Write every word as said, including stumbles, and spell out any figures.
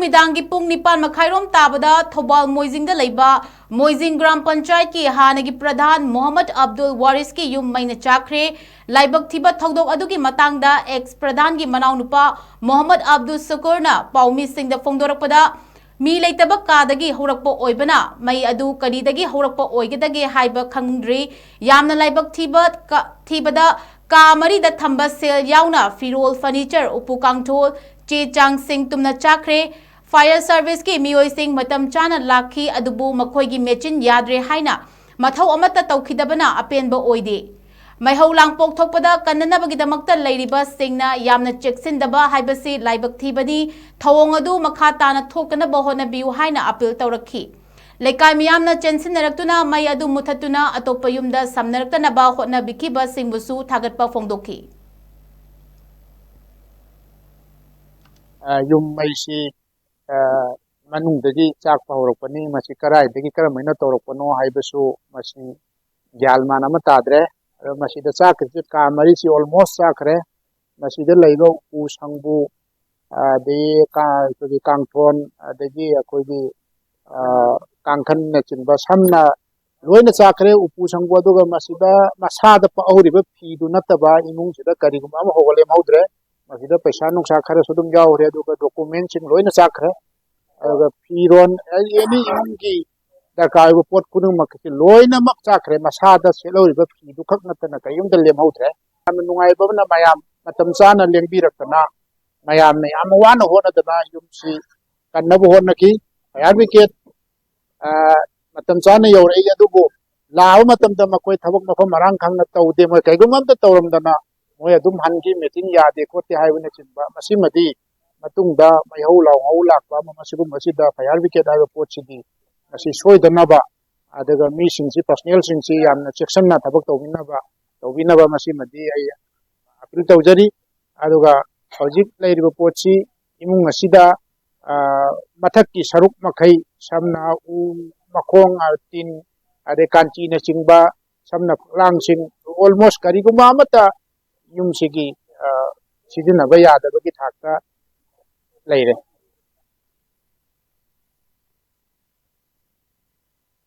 ꯅꯨꯃꯤꯗꯥꯡꯒꯤ ꯄꯨꯡ ꯅꯤꯄꯥꯟ ꯃꯈꯥꯏꯔꯣꯝ ꯇꯥꯕꯗ ꯊꯧꯕꯥꯜ ꯃꯣꯏꯖꯤꯡꯗ ꯂꯩꯕ ꯃꯣꯏꯖꯤꯡ ꯒ꯭ꯔꯥꯝ ꯄꯟꯆꯥꯌꯠꯀꯤ ꯍꯥꯟꯅꯒꯤ ꯄ꯭ꯔꯙꯥꯟ ꯃꯣꯍꯝꯃꯗ ꯑꯕꯗꯨꯜ ꯋꯥꯔꯤꯁꯀꯤ ꯌꯨꯝ ꯃꯩꯅ ꯆꯥꯛꯈ꯭ꯔꯦ꯫ ꯂꯥꯏꯕꯛ ꯊꯤꯕ ꯊꯧꯗꯣꯛ ꯑꯗꯨꯒꯤ ꯃꯇꯥꯡꯗ ꯑꯦꯛꯁ ꯄ꯭ꯔꯙꯥꯟꯒꯤ ꯃꯅꯥꯎꯅꯨꯄꯥ ꯃꯣꯍꯝꯃꯗ ꯑꯕꯗꯨꯜ ꯁꯨꯀꯨꯔꯅ ꯄꯥꯎꯃꯤꯁꯤꯡꯗ ꯐꯣꯡꯗꯣꯔꯛꯄꯗ, ꯃꯤ ꯂꯩꯇꯕ ꯀꯥꯗꯒꯤ ꯍꯧꯔꯛꯄ ꯑꯣꯏꯕꯅ ꯃꯩ ꯑꯗꯨ ꯀꯔꯤꯗꯒꯤ ꯍꯧꯔꯛꯄ ꯑꯣꯏꯒꯗꯒꯦ ꯍꯥꯏꯕ ꯈꯪꯗ꯭ꯔꯤ꯫ ꯌꯥꯝꯅ ꯂꯥꯏꯕꯛ ꯊꯤꯕ ꯀ-, ꯊꯤꯕꯗ ꯀꯥ ꯃꯔꯤꯗ ꯊꯝꯕ ꯁꯦꯜ ꯌꯥꯎꯅ ꯐꯤꯔꯣꯜ, ꯐꯔꯅꯤꯆꯔ, ꯎꯄꯨ ꯀꯥꯡꯊꯣꯜ, ꯆꯦ ꯆꯥꯡꯁꯤꯡ ꯇꯨꯝꯅ ꯆꯥꯈ꯭ꯔꯦ꯫ ꯐꯥꯌꯔ ꯁꯔꯚꯤꯁꯀꯤ ꯃꯤꯑꯣꯏꯁꯤꯡ ꯃꯇꯝ ꯆꯥꯅ ꯂꯥꯛꯈꯤ, ꯑꯗꯨꯕꯨ ꯃꯈꯣꯏꯒꯤ ꯃꯦꯆꯤꯟ ꯌꯥꯗ꯭ꯔꯦ ꯍꯥꯏꯅ ꯃꯊꯧ ꯑꯃꯠꯇ ꯇꯧꯈꯤꯗꯕꯅ ꯑꯄꯦꯟꯕ ꯑꯣꯏꯗꯦ꯫ ꯃꯩꯍꯧ ꯂꯥꯡꯄꯣꯛ ꯊꯣꯛꯄꯗ ꯀꯟꯅꯅꯕꯒꯤꯗꯃꯛꯇ ꯂꯩꯔꯤꯕꯁꯤꯡꯅ ꯌꯥꯝꯅ ꯆꯦꯛꯁꯤꯟꯗꯕ ꯍꯥꯏꯕꯁꯤ ꯂꯥꯏꯕꯛ ꯊꯤꯕꯅꯤ꯫ ꯊꯧꯑꯣꯡ ꯑꯗꯨ ꯃꯈꯥ ꯇꯥꯅ ꯊꯣꯛꯇꯅꯕ ꯍꯣꯠꯅꯕꯤꯌꯨ ꯍꯥꯏꯅ ꯑꯄꯤꯜ ꯇꯧꯔꯛꯈꯤ꯫ ꯂꯩꯀꯥꯏ ꯃꯤꯌꯥꯝꯅ ꯆꯦꯟꯁꯤꯟꯅꯔꯛꯇꯨꯅ ꯃꯩ ꯑꯗꯨ ꯃꯨꯊꯠꯇꯨꯅ ꯑꯇꯣꯞꯄ ꯌꯨꯝꯗ ꯁꯝꯅꯔꯛꯇꯅꯕ ꯍꯣꯠꯅꯕꯤꯈꯤꯕꯁꯤꯡꯕꯨꯁꯨ ꯊꯥꯒꯠꯄ ꯐꯣꯡꯗꯣꯛꯈꯤ꯫ ꯑ, ꯌꯨꯝ ꯃꯩꯁꯤ, ꯑ, ꯃꯅꯨꯡꯗꯒꯤ ꯆꯥꯛꯄ ꯍꯧꯔꯛꯄꯅꯤ꯫ ꯃꯁꯤ ꯀꯗꯥꯏꯗꯒꯤ ꯀꯔꯝꯍꯥꯏꯅ ꯇꯧꯔꯛꯄꯅꯣ ꯍꯥꯏꯕꯁꯨ ꯃꯁꯤ ꯒ꯭ꯌꯥꯟ ꯃꯥꯟ ꯑꯃ ꯇꯥꯗ꯭ꯔꯦ꯫ ꯑꯗꯣ ꯃꯁꯤꯗ ꯆꯥꯛꯈꯤꯕꯁꯤ ꯀꯥ ꯃꯔꯤꯁꯤ almost ꯆꯥꯛꯈ꯭ꯔꯦ꯫ ꯃꯁꯤꯗ ꯂꯩꯕ ꯎꯄꯨ ꯁꯪꯕꯨ, ꯑꯗꯒꯤ ꯀꯥ-, ꯑꯩꯈꯣꯏꯒꯤ ꯀꯥꯡꯊꯣꯟ, ꯑꯗꯒꯤ ꯑꯩꯈꯣꯏꯒꯤ, ꯑ, ꯀꯥꯡꯈꯟꯅꯆꯤꯡꯕ ꯁꯝꯅ ꯂꯣꯏꯅ ꯆꯥꯛꯈ꯭ꯔꯦ꯫ ꯎꯄꯨ ꯁꯪꯕꯨ, ꯑꯗꯨꯒ ꯃꯁꯤꯗ ꯃꯁꯥꯗ ꯄꯛꯍꯧꯔꯤꯕ ꯐꯤꯗꯨ ꯅꯠꯇꯕ ꯏꯃꯨꯡꯁꯤꯗ ꯀꯔꯤꯒꯨꯝꯕ ꯑꯃꯐꯥꯎꯕ ꯂꯦꯝꯍꯧꯗ꯭ꯔꯦ꯫ ꯃꯁꯤꯗ ꯄꯩꯁꯥ ꯅꯨꯡꯁꯥ ꯈꯔꯁꯨ ꯑꯗꯨꯝ ꯌꯥꯎꯈ꯭ꯔꯦ, ꯑꯗꯨꯒ documentꯁꯤꯡ ꯂꯣꯏꯅ ꯆꯥꯛꯈ꯭ꯔꯦ꯫ ꯑꯗꯨꯒ ꯐꯤꯔꯣꯟ, ꯑꯦꯅꯤ ꯏꯃꯨꯡꯒꯤ ꯗꯔꯀꯥꯔ ꯑꯣꯏꯕ ꯄꯣꯠ ꯈꯨꯗꯤꯡꯃꯛꯁꯤ ꯂꯣꯏꯅꯃꯛ ꯆꯥꯛꯈ꯭ꯔꯦ꯫ ꯃꯁꯥꯗ ꯁꯦꯠꯍꯧꯔꯤꯕ ꯐꯤꯗꯨ ꯈꯛ ꯅꯠꯇꯅ ꯀꯔꯤꯝꯇ ꯂꯦꯝꯍꯧꯗ꯭ꯔꯦ꯫ ꯌꯥꯝꯅ ꯅꯨꯡꯉꯥꯏꯕ ꯑꯃꯅ, ꯃꯌꯥꯝ ꯃꯇꯝ ꯆꯥꯅ ꯂꯦꯡꯕꯤꯔꯛꯇꯅ, ꯃꯌꯥꯝꯅ ꯌꯥꯝꯅ ꯋꯥꯅ ꯍꯣꯠꯅꯗꯅ ꯌꯨꯝꯁꯤ ꯀꯟꯅꯕ ꯍꯣꯠꯅꯈꯤ꯫ Fire brigade, ꯑ, ꯃꯇꯝ ꯆꯥꯅ ꯌꯧꯔꯛꯏ, ꯑꯗꯨꯕꯨ ꯂꯥꯛꯑꯕ ꯃꯇꯝꯗ ꯃꯈꯣꯏ ꯊꯕꯛ ꯃꯐꯝ ꯃꯔꯥꯡ ꯈꯪꯅ ꯇꯧꯗꯦ꯫ ꯃꯣꯏ ꯀꯩꯒꯨꯝꯕ ꯑꯝꯇ ꯇꯧꯔꯝꯗꯅ ꯃꯣꯏ ꯑꯗꯨꯝ ꯍꯟꯈꯤ, ꯃꯦꯆꯤꯟ ꯌꯥꯗꯦ ꯈꯣꯠꯇꯦ ꯍꯥꯏꯕꯅꯆꯤꯡꯕ꯫ ꯃꯁꯤꯃꯗꯤ ꯃꯇꯨꯡꯗ ꯃꯩꯍꯧ ꯂꯥꯡꯍꯧ ꯂꯥꯛꯄ ꯑꯃ, ꯃꯁꯤꯒꯨꯝꯕꯁꯤꯗ fire brigade ꯍꯥꯏꯕ ꯄꯣꯠꯁꯤꯗꯤ ꯃꯁꯤ ꯁꯣꯏꯗꯅꯕ, ꯑꯗꯨꯒ ꯃꯤꯁꯤꯡꯁꯤ, personnelꯁꯤꯡꯁꯤ ꯌꯥꯝꯅ ꯆꯦꯛꯁꯤꯟꯅ ꯊꯕꯛ ꯇꯧꯕꯤꯅꯕ, ꯇꯧꯕꯤꯅꯕ ꯃꯁꯤꯃꯗꯤ ꯑꯩ appeal ꯇꯧꯖꯔꯤ꯫ ꯑꯗꯨꯒ ꯍꯧꯖꯤꯛ ꯂꯩꯔꯤꯕ ꯄꯣꯠꯁꯤ ꯏꯃꯨꯡ ꯑꯁꯤꯗ, ꯑ, ꯃꯊꯛꯀꯤ ꯁꯔꯨꯛ ꯃꯈꯩ, ꯁꯝꯅ ꯎ, ꯃꯈꯣꯡ, ꯑ, ꯇꯤꯟ, ꯑꯗꯩ ꯀꯥꯟꯆꯤꯅꯆꯤꯡꯕ, ꯁꯝꯅ ꯐꯛꯂꯥꯡꯁꯤꯡ, almost ꯀꯔꯤꯒꯨꯝꯕ ꯑꯃꯠꯇ ꯌꯨꯝꯁꯤꯒꯤ, ꯑ, ꯁꯤꯖꯤꯟꯅꯕ ꯌꯥꯗꯕꯒꯤ ꯊꯥꯛꯇ ꯂꯩꯔꯦ꯫